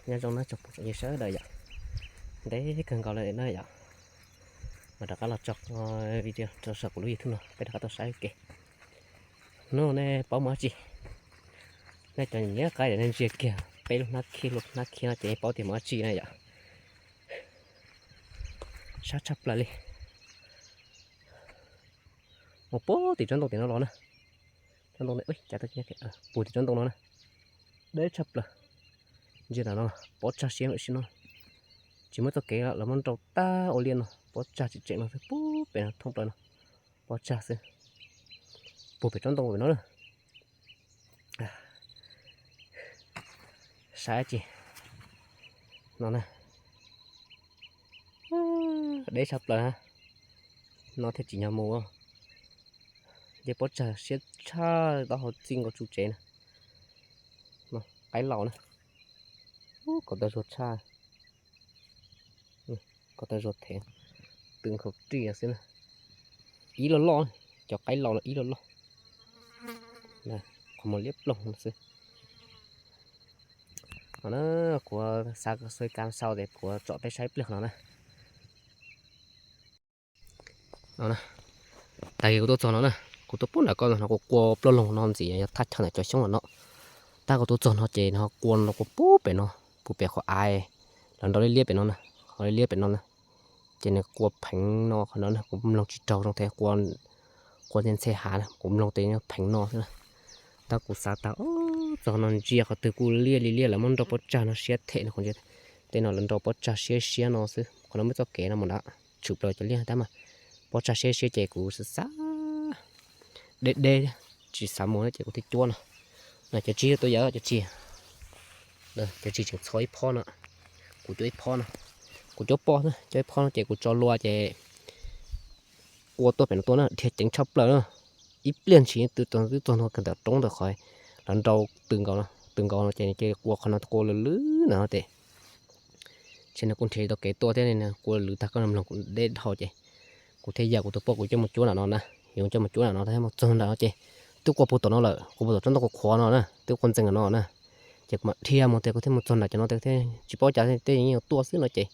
Nyob zoo na tsoom phooj tsoom ywg sawv daws yom, ntev kawg nkaus lawm na yom, mas rov qab los tso video rau saum kuv lub YouTube no peb rov qab tau saib ua ke. Hnub no nej paub mus dab tsi? Nej cov nyiam qaib nej ntsia kiag peb lub hnab khib, lub hnab khib no ces yeej paub tias mus dab tsi na yom. Sab tshaj plaws li. Mus puag tim tsob ntoo tim no los na. Tsob ntoo, puag tim tsob ntoo no na. Deb tshaj plaws. Ntsia ntawm no, pob tsag siab sim no. Tsis muaj txoj kev lawm, lawv muab nrau tag ua liaj no, pob tsag tseem tseem no xwb, puag pem no thoob plaws no, pob tsag xwb. Puag pem tsob ntoo pem no na. Saib dab tsi no na. Deb tshaj plaws na. No thiaj tsim nyog mus. Nce pob tsag siab tshaj taub hau txij nkaus tsu tsev na. Qaib laus na. Kom tau zuag tshaj. Kom tau zuag thev, tw nkhaus rij xwb na. Ib loj loj, cov qaib laus no ib loj loj. Qhov muag liab ploog no xwb. No na, kuv xav xua kab sau ces kuv tsom peb saib pliag no na. No na, tag kis kuv tuaj txog no na, kuv tuaj puag nram ko no kuv kua plaub loog no ntxiv yog thaj chaw ntawm cov xyoob no. Tab kuv tuaj txog no ces no kua no kua puag pem no, puag pem qhov av lawv nrau liab liab pem no na, qhov liab liab pem no na. Ces nws kua pheev no qhov no na, kuv mloog tsis raug zoo thiab, kua ntxhe ntxhe hav na, kuv mloog tes pheev no xwb na. Tab kuv xav tas txog no ntsia qhov twg kuj liaj li liaj, lawv muab nrau pob tsag no siab them no, tej no lawv nrau pob tsag siab siab no xwb, qhov no muaj txoj kev no mus nrad tshwm plaws cov liaj tab mas pob tsag siab siab ces kuv xav xav deb deb thiab tsis xav mus ces kuv thiaj cuab no. No cov tsis tuaj yawm cov tsis, cov tsis tseem txhob ib phob no, kuv cuab ib phob no, kuv cuab poj xwb, cuab ib phob no ces kuv tso lua ces kua tuaj pem no tuaj na, dhia ceev tshaj plaws na. Ib pliag ntshis twb txog, twb txog no kawg ntawm roob ntawm qhov lawv nrau tw nkaus no, tw nkaus no ces kua qhov no kua lwm lwm na no ces, ces nws kuj nrhiav tau kev tuaj thiab, kua lwm tag koj mloog kuv deb dhau ces kuv thiaj yam kuv tus poj kuv coj mus cuab nram no na, yuav coj mus cuab nram no thiab mus txog nram no ces twb kua puag tom no lawm, kua puag tom tsob ntoo qhuav qhuav no na, twb kua ntxees nram no na. Ces kuv mam dhia mus tias kuv thiaj mus txog nram cov no tias tsis paub cas tej yeej yuav tuaj xwb no ces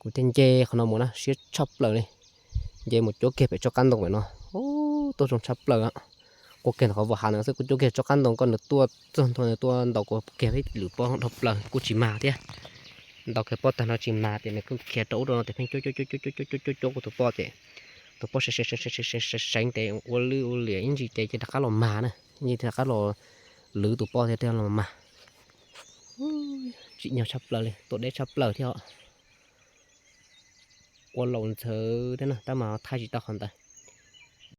kuv thiaj nce qhov no mus na, siab tshaj plaws li. Nce mus cuab kiag pem tsob qab ntoo pem no, tuaj zoo tshaj plaws. Kua kiag ntawm qhov vos hav ntawd xwb, kuv cuab kiag tsob qab ntoo ko nws tuaj txog ntua nws tuaj ntaus kuv kiag peb lwm pob dhau plaws kuj tsis mag thiab. Ntaus kiag pob tag no tsis mag tias nws kuj khiav rau ub rau no tias pheej cuab cuab cuab cuab cuab cuab cuab kuv tus poj ces tus poj seev seev seev seev ces ua lwj ua liam ib ntsis ces rov qab los mag na, ib ntsis rov qab los lwv tus poj thiab thiaj los mag. Tsim nyog tshaj plaws li, tuaj deb tshaj plaws thiab os. Kua laus ntxhawv thiab na, tab mas thaij tsis tau qhov ntawd.